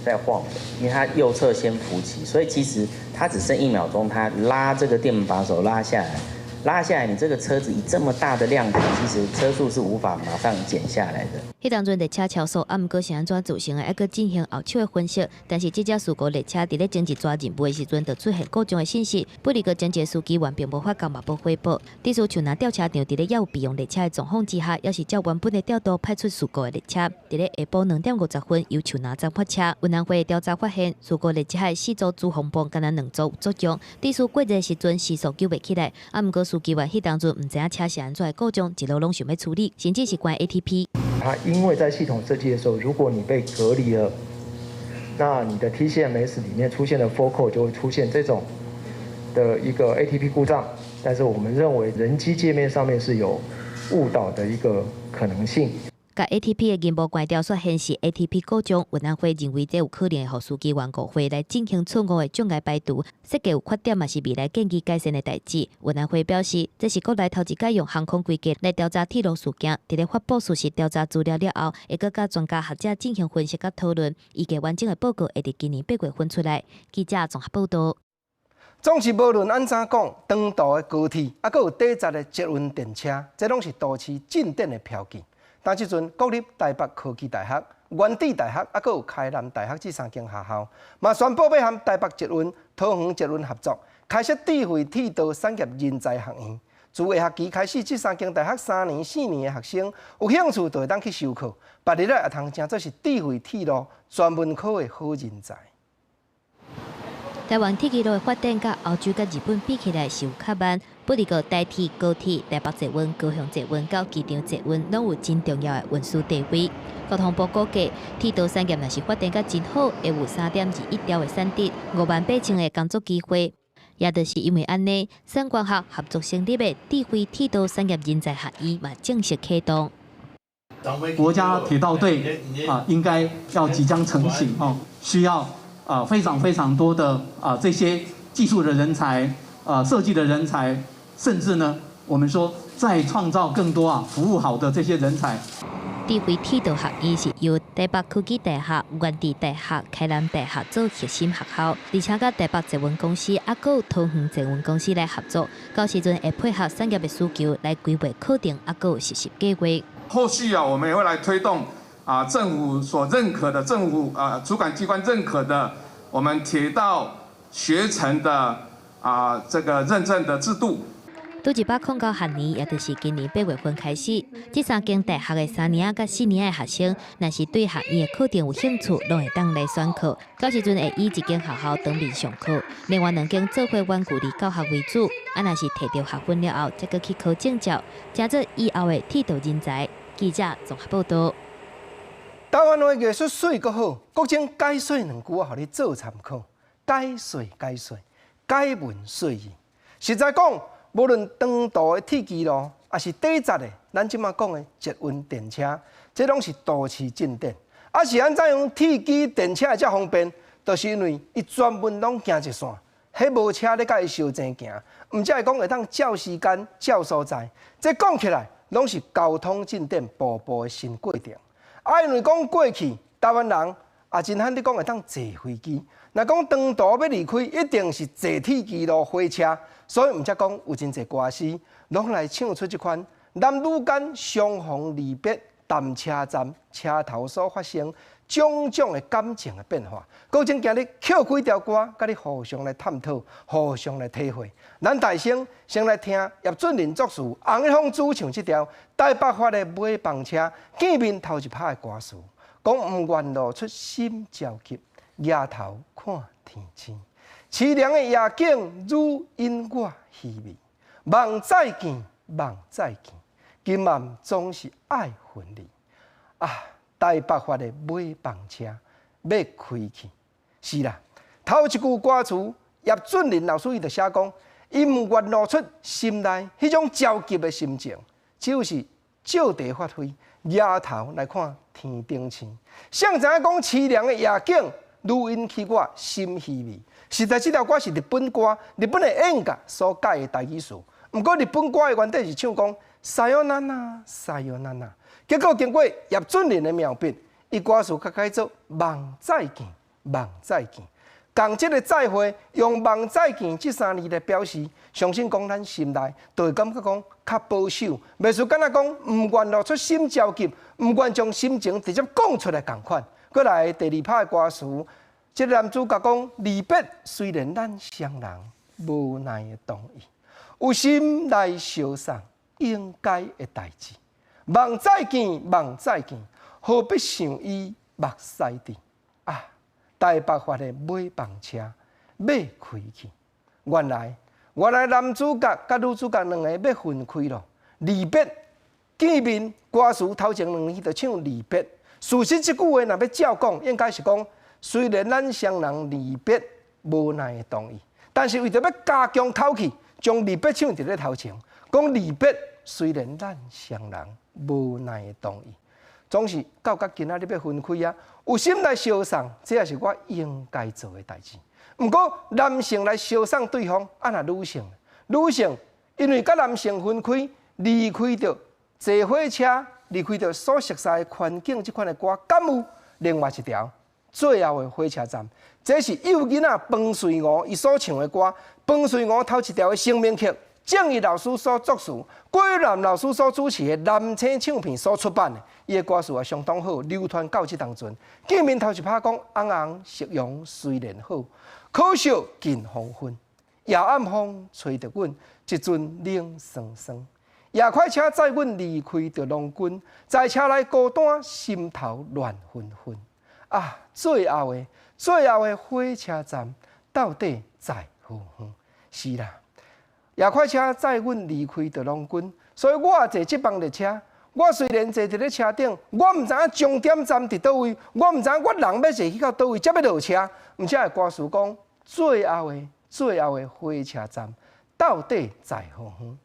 在晃，因為他右側先浮起，所以其實他只剩1秒鐘，他拉這個電門把手拉下來，拉下來，你這個車子以這麼大的量體，其實車速是無法馬上減下來的。彼當陣列車超速，毋過是按怎造成的，猶閣進行後手的分析。但是這隻事故列車佇咧前一逝任務的時陣，就出現故障的信息。不過前一个司機員並無發覺嘛，無回報。致使樹林調車場佇咧猶有備用列車的狀況之下，猶是照原本的調度派出事故的列車。佇咧下晡2點50分由樹林站發車。運安會調查發現，事故列車的四組主風泵敢若兩組有作用，致使過熱時陣時速扭袂起來。毋過司機員彼當陣毋知影車是按怎的故障，一路攏想欲處理，甚至是關 ATP。它因為在系統設計的時候，如果你被隔離了，那你的 TCMS 裡面出現的 fault code 就會出現這種的一個 ATP 故障。但是我們認為人機界面上面是有誤導的一個可能性。共 ATP 的螢幕關掉，煞顯示 ATP 故障。運安會認為這有可能會予司機員誤會來進行錯誤的障礙排除，設計有缺點嘛是未來建議改善的代誌。運安會表示，這是國內頭一擺用航空規格來調查鐵路事件。佇咧發布事實調查資料了後，會閣佮專家學者進行分析佮討論，預計完整的報告會佇今年8月份出來。記者綜合報導。總是無論按怎講，長途的高鐵，閣有短站的捷運電車，這攏是都市進展的標記。但這陣國立台北科技大學、原子大學，閣有開南大學這三間學校，嘛宣布欲和台北捷運、桃園捷運合作，開設智慧鐵道產業人才學院。自下學期開始，這三間大學3年、4年的學生有興趣就會當去修課，畢業了也通成做是智慧鐵路專門科的好人才。台灣鐵路的發展佮歐洲佮日本比起來是有較慢，不過台鐵、高鐵、台北捷運、高雄捷運到機場捷運，攏有真重要的運輸地位。交通部估計，鐵道產業若是發展甲真好，會有3.21兆的產值，5萬8千个工作機會。也就是因為按呢，產官學合作成立的智慧鐵道產業人才學院嘛正式啟動。國家鐵道隊啊，應該要即將成型哦，需要啊非常非常多的啊這些技術的人才啊設計的人才，甚至呢，我們說再創造更多啊服務好的這些人才。智慧鐵道學院是由台北科技大學、元智大學、開南大學做核心學校，而且佮台北捷運公司啊閣有桃園捷運公司來合作，到時陣會配合產業的需求來規劃課程啊閣有實習計劃。後續啊，我們也會來推動啊，政府所認可的政府啊主管機關認可的我們鐵道學程的啊這個認證的制度。對109學年，也就是今年8月份開始，這三間大學的3年仔佮4年仔的學生，若是對學院的課程有興趣，攏會當來選課。到時陣會以一間學校當面上課，另外兩間做伙遠距離教學為主。啊，若是提著學分了後，才閣去考證照，成做以後的鐵道人才。記者綜合報道。台灣話藝術媠閣好，國政解說兩句我予你做參考。解說解說，解文說義。實在講，無論長途的鐵枝路，抑是短節的，咱這馬講的捷運電車，這攏是都市進展。啊，是按怎樣鐵枝電車會遮方便？就是因為伊專門攏行一線，彼無車咧佮伊相爭行，毋才會講會當照時間、照所在。這講起來，攏是交通進展步步的新過程。啊，因為講過去台灣人也真罕咧講會當坐飛機，若講長途欲離開，一定是坐鐵枝路火車，所以毋才講有真濟歌詞，攏來唱出這款男女間相逢離別、踮車站車頭所發生種種的感情的變化。閣將今日抾幾條歌，佮你互相來探討，互相來體會。咱大聲先來聽葉俊麟作詞，洪一峰主唱這條台北發的尾班車見面頭一拍的歌詞，講毋願露出心焦急，舉頭看天星，淒涼的夜景愈引我稀微。夢再見，夢再見，今暗總是愛分離。啊，台北發的尾班車欲開去，是啦。頭一句歌詞，葉俊麟老師伊就寫講，伊毋願露出心內彼種焦急的心情，就是借題發揮，舉頭來看天頂星。誰知影講淒涼的夜景，愈引起我心稀微。實在這條歌是日本歌，日本的演歌所改的台語詞。毋過日本歌的原底是唱講さよなら，さよなら。結果經過葉俊麟的妙筆，伊歌詞較改做夢再見，夢再見。仝這个再會，用夢再見這三字來表示，相信講咱心內就會感覺講較保守，袂輸敢若講毋願露出心焦急，毋願將心情直接講出來仝款。閣來第二拍的歌詞，這个男主角講離別，雖然咱雙人無奈的同意，有心來相送應該的代誌。夢再見，夢再見，何必想伊目屎滴啊！台北發的尾班車欲開去，原來原來男主角佮女主角兩个欲分開囉，離別見面，歌詞頭前兩句就唱離別。事實這句話若欲照講，應該是講雖然咱雙人離別無奈的同意，但是為著欲加強口氣，將離別唱佇咧頭前，講離別雖然咱雙人無奈的同意，總是到甲今仔日欲分開啊，有心來相送，這也是我應該做的代誌。毋過男性來相送對方，啊若女性，女性因為佮男性分開，離開著坐火車，離開著所熟悉的環境，這款的歌，敢有另外一條最後的火車站？這是幼囡仔彭瑞娥伊所唱的歌，彭瑞娥頭一條的成名曲。鄭毅老師所作詞，郭南老師所主持的南星唱片所出版的，伊的歌詞也相當好，流傳到這當陣。見面頭一拍講，紅紅夕陽雖然好，可惜近黃昏。夜暗風吹著阮，一陣冷霜霜。夜快車載阮離開著郎君，在車內孤單，心頭亂紛紛。啊，最後的最後的火車站，到底在何方？是啦，夜快車載阮離開就攏緊，所以我坐這班列車。我雖然坐佇咧車頂，我毋知影終點站佇佗位，我毋知影我人欲坐去到佗位才欲落車。毋才會歌詞講，最後的最後的火車站到底在何方？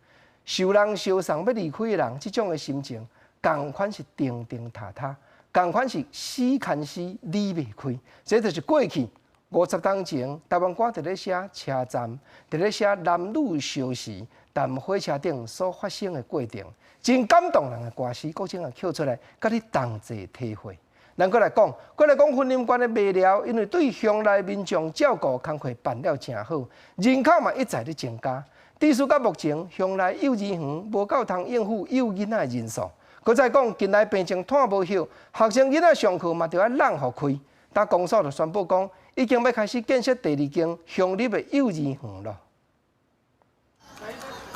受人相送欲離開的人，這種的心情，仝款是叮叮踏踏，仝款是死牽死離袂開。這就是過去50冬前，台灣歌佇咧寫車站，佇咧寫男女相識，但火車頂所發生的過程，真感動人的歌詞，閣將來抾出來，佮你同齊體會。咱閣來講，閣來講雲林縣的麥寮，因為對鄉內民眾照顧工課辦了誠好，人口嘛一再咧增加。致使到目前，鄉內幼兒園無夠通應付幼囡仔的人數。閣再講，近來病情湠無歇，學生囡仔上課嘛著愛讓予開。但公所就宣布講，已經欲開始建設第二間鄉立的幼兒園囉。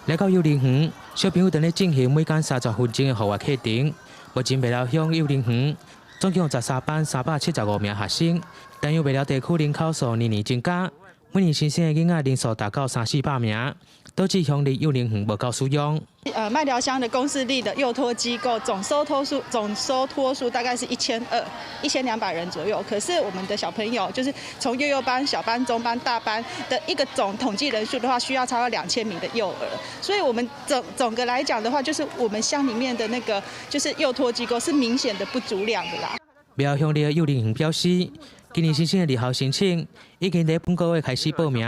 來到幼兒園，小朋友佇咧進行每工30分鐘的戶外課程。目前麥寮鄉幼兒園總共13班375名學生，但因麥寮地區人口數年年增加，每年新生的囡仔人數達到三四百名，導致鄉立幼兒園無夠使用。麥寮鄉的公私立的幼托機構總收托數大概是1200、1200人左右。可是我們的小朋友，就是從幼幼班、小班、中班、大班的一個總統計人數的話，需要超過2000名的幼兒。所以，我們總個來講的話，就是我們鄉裡面的那個就是幼托機構是明顯的不足量的啦。麥寮鄉立幼兒園表示，今年新生的入校申請已經佇本個月開始報名，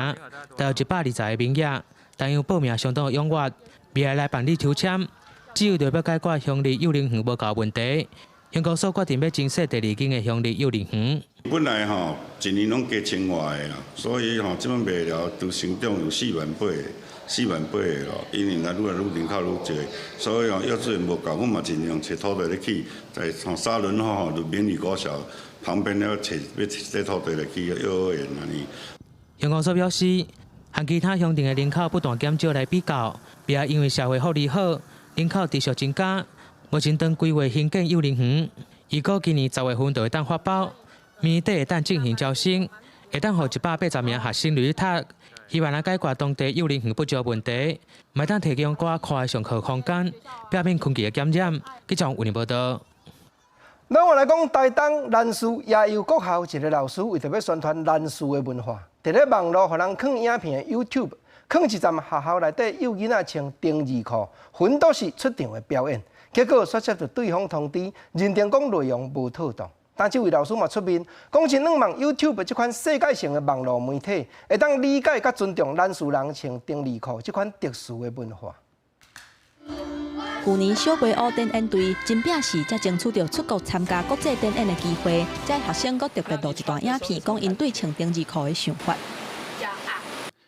大約120個名額，但因報名相當踴躍。未來來辦理抽籤，只有著欲解決鄉立幼兒園無夠問題，鄉公所決定欲增設第二間的鄉立幼兒園。本來吼一年攏加千外个啦，所以吼這擺麥寮都成長有4萬8個，4萬8個咯，因為來愈來愈人口愈濟，所以吼幼稚園無夠，阮嘛盡量揣土地咧起，在從沙崙吼就免里國小旁邊咧揣欲揣土地來起幼兒園按呢。鄉公所表示，和其他鄉鎮的人口不斷減少來比較，別因為社會福利好，人口持續增加，目前正規劃興建幼兒園，預估今年10月份就會當發包，明年底會當進行招生，會當予180名學生入去讀，希望來解決當地幼兒園不足問題，嘛當提供較寬的上課空間，避免空氣的感染。記者為您報道。咱話來講，台東蘭嶼野游國校一个老師為著欲宣傳蘭嶼的文化，佇咧網路予人囥影片的 YouTube，囥一站學校內底幼囡仔穿丁字褲，魂斗士出場的表演，結果煞接著對方通知，認定講內容無妥當。但這位老師嘛出面，講真向望 YouTube 這款世界性的網路媒體，會當理解佮尊重蘭嶼人穿丁字褲這款特殊的文化。舊年小飛虎展演隊真拚勢才爭取著出國參加國際展演的機會，這學生閣特別錄一段影片，講𪜶對穿丁字褲的想法。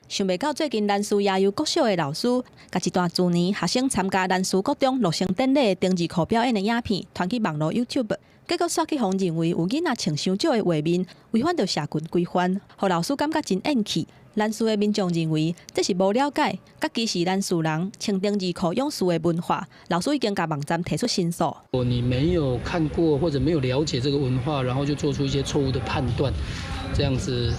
想袂到最近蘭嶼野游國小的老師，共一段舊年學生參加蘭嶼國中落成典禮的丁字褲表演的影片，傳去網路 YouTube，結果煞去予認為有囡仔穿傷少的畫面，違反著社群規範，予老師感覺真怨氣。蘭嶼的民眾認為這是無了解，佮歧視蘭嶼人穿丁字褲勇士的文化。老師已經共網站提出申訴。你沒有看過或者沒有了解這個文化，然後就做出一些錯誤的判斷，這樣子，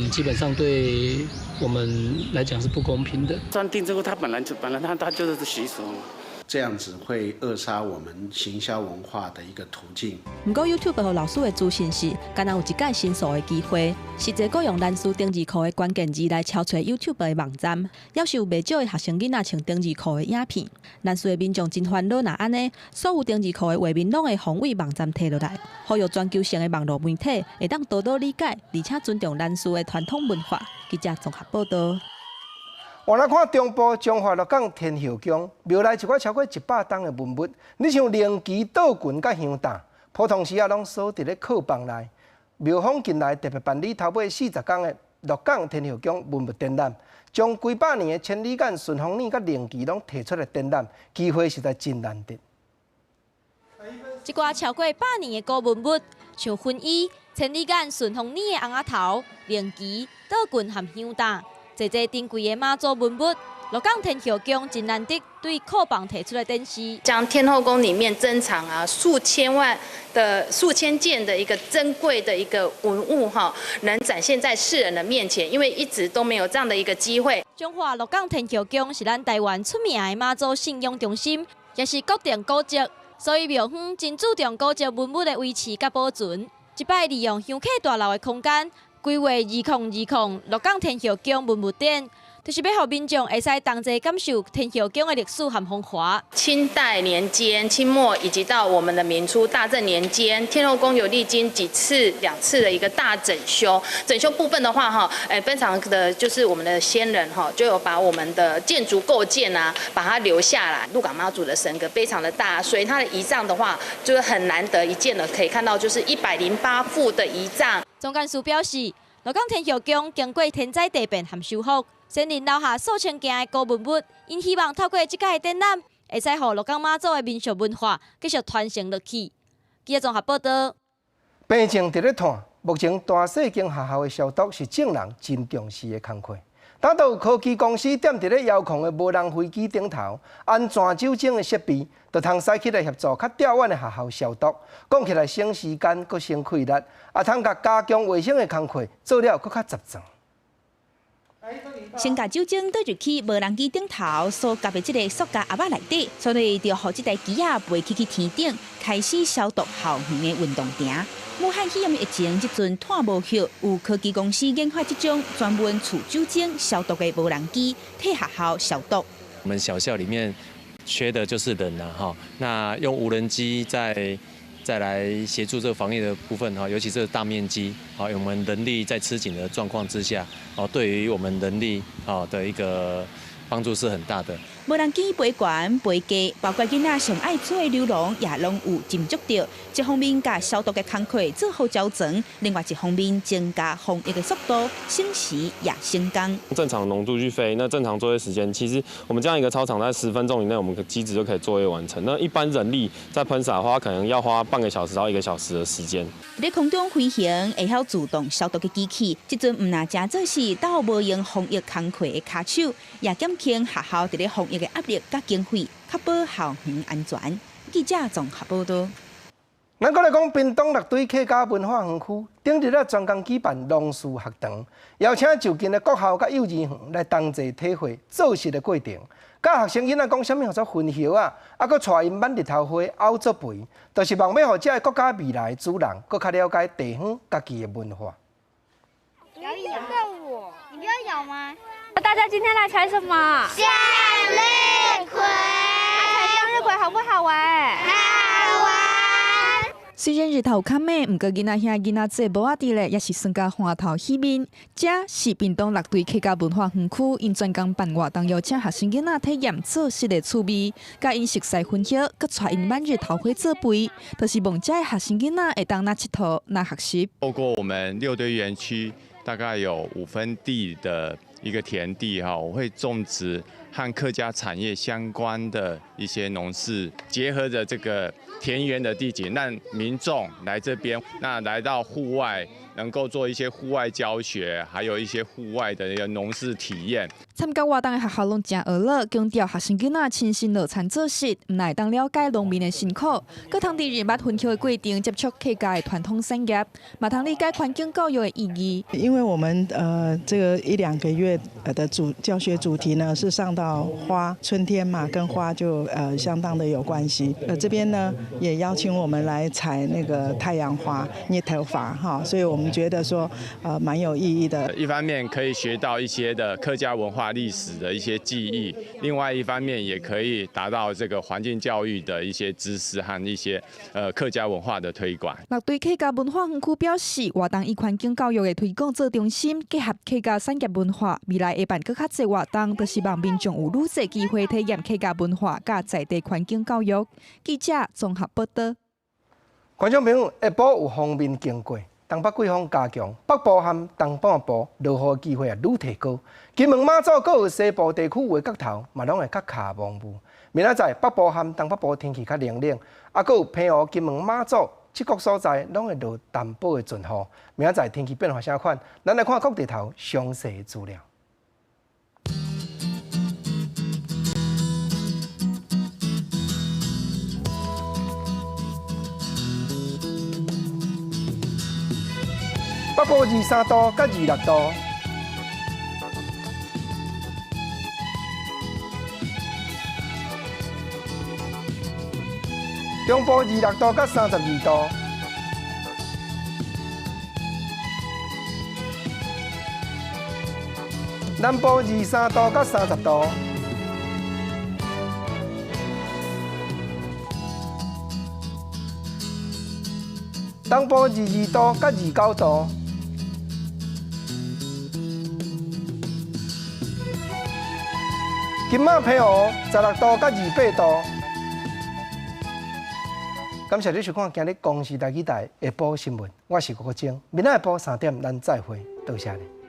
基本上對我們來講是不公平的。穿丁字褲，他本來就本來他他就是習俗。這樣子會扼殺我們行銷文化的一個途徑。毋過 YouTube 予老師的資訊是，敢若有一擺申訴的機會，實際閣用蘭嶼丁字褲的關鍵字來搜揣 YouTube 的網站，猶是有袂少的學生囡仔穿丁字褲的影片。蘭嶼的民眾真煩惱，若按呢，所有丁字褲的畫面攏會予對網站提落來，呼籲全球性的網路媒體會當多多理解，而且尊重蘭嶼的傳統文化。記者綜合報道。我來看中部彰化鹿港天后宮廟內一寡超過100冬的文物，你像靈旗、道棍佮香擔，普通時仔攏鎖佇咧庫房內。廟方近來特別辦理頭尾40工的鹿港天后宮文物展覽，將幾百年的千里眼、順風耳佮靈旗攏提出來展覽，機會實在真難得。這寡超過百年的古文物，像薰衣、千里眼、順風耳的尪仔頭、靈旗、道棍和香擔。濟濟珍貴的媽祖文物，鹿港天后宮真難得對庫房提出來展示，將天后宮裡面珍藏啊數千萬的數千件的一個珍貴的一個文物哈，能展現在世人的面前，因為一直都沒有這樣的一個機會。彰化鹿港天后宮是咱台灣出名的媽祖信仰中心，也是國定古蹟，所以廟方真注重古蹟文物的維持佮保存。這擺利用香客大樓的空間，規劃2020鹿港天后宮文物展。就是欲予民眾會使同齊感受天后宮的歷史和風華。清代年間、清末以及到我們的民初大正年間，天后宮有歷經幾次、兩次的一個大整修。整修部分的話，哈，非常的就是我們的先人哈，就有把我們的建築構件啊，把它留下來。鹿港媽祖的神格非常的大，所以它的儀仗的話，就是很難得一見的，可以看到就是108副的儀仗。總幹事表示，鹿港天后宮經過天災地變和修復。先人留下數千件的古文物，𪜶希望透過這屆的展覽，會使予鹿港媽祖的民俗文化繼續傳承落去。記者綜合報道。病情佇咧湠，目前大細間學校的消毒是眾人真重視的工課。當有科技公司踮佇咧遙控的無人飛機頂頭，安裝酒精的設備，就通使起來協助較遙遠的學校消毒。講起來省時間，閣省氣力，也通共加強衛生的工課做了閣較雜轉。先共酒精倒入去無人機頂頭所夾的這个塑膠盒仔內底，所以就予這台機仔飛起去天頂，開始消毒校園的運動場。武漢肺炎疫情這陣湠無歇，有科技公司研發這種專門儲酒精消毒的無人機，替學校消毒。我們小校裡面缺的就是人啊，哈，那用無人機再來協助這個防疫的部分哈，尤其是大面積，好，我們人力在吃緊的狀況之下，哦，對於我們人力哦的一個幫助是很大的。無人機飛懸飛低，包括囡仔上愛做的溜廊也攏有斟酌著。一方面共消毒的工課做好周全，另外一方面增加防疫的速度，省時也省工。正常濃度去飛，那正常作業時間，其實我們這樣一個操場在10分鐘以內，我們的機子就可以作業完成。那一般人力在噴灑的話，可能要花半個小時到一個小時的時間。佇空中飛行會曉自動消毒的機器，這陣毋但誠做是鬥無閒防疫工課的跤手，也減輕學校佇咧防疫的壓力佮經費，確保校園安全。記者綜合報道。咱閣來講，屏東六堆客家文化園區，頂日仔專工舉辦農事學堂，邀請就近的國校佮幼兒園來同齊體會做穡的過程。教學生囡仔講啥物叫做分葉仔，啊，閣帶𪜶挽日頭花漚做肥，就是望欲予這个國家未來的主人，閣較了解地方家己的文化。不要咬我，你不要咬嗎？大家今天來採什麼？向日葵。採向日葵好不好玩？好玩。雖然日頭較猛，毋過囡仔兄囡仔姊帽仔佇咧，也是耍甲歡頭喜面。這是屏東六堆客家文化園區，𪜶專工辦活動，邀請學生囡仔體驗做穡的趣味，共𪜶熟似分葉，閣帶𪜶挽日頭花做肥，就是望遮的學生囡仔會當若𨑨迌若學習。透過我們六堆園區，大概有5分地的一個田地哈，我會種植和客家產業相關的一些農事，結合着這個田園的地景，讓民眾來這邊，那來到戶外能夠做一些戶外教學，還有一些戶外的一個農事體驗。參加活動的學校攏誠呵樂，強調學生囡仔親身落田做穡，毋但會當了解農民的辛苦，閣通佇認捌分葉的過程接觸客家的傳統產業，嘛通理解環境教育的意義。因為我們這個一兩個月的主教學主題呢，是上到花，春天嘛，跟花就相當的有關係。這邊呢也邀請我們來採那個太陽花、日頭花哈，所以我們覺得說蠻有意義的。一方面可以學到一些的客家文化歷史的一些記憶，另外一方面也可以達到這個環境教育的一些知識和一些客家文化的推廣。六堆客家文化園區表示，活動以環境教育的推廣做中心，結合客家產業文化，未來會辦閣較濟活動，就是望民眾有愈濟機會體驗客家文化佮在地環境教育。記者綜合報道。觀眾朋友，下晡有鋒面經過，東北季風加強，北部和東半部落雨機會也愈提高。金門馬祖閣有西部地區有的角頭，嘛攏會較卡濃霧。明仔載北部和東北部天氣較冷冷，啊，閣有澎湖、金門、馬祖這個所在攏會落淡薄的陣雨。明仔載天氣變化啥款？咱來看各地頭詳細的資料。北部23度佮26度。中部26度佮32度。南部23度佮30度。东部22度佮29度。金马澎湖16度佮28度。感謝你收看今日公視台語台下晡新聞，我是郭國晶，明仔下晡3點咱再會，多謝你。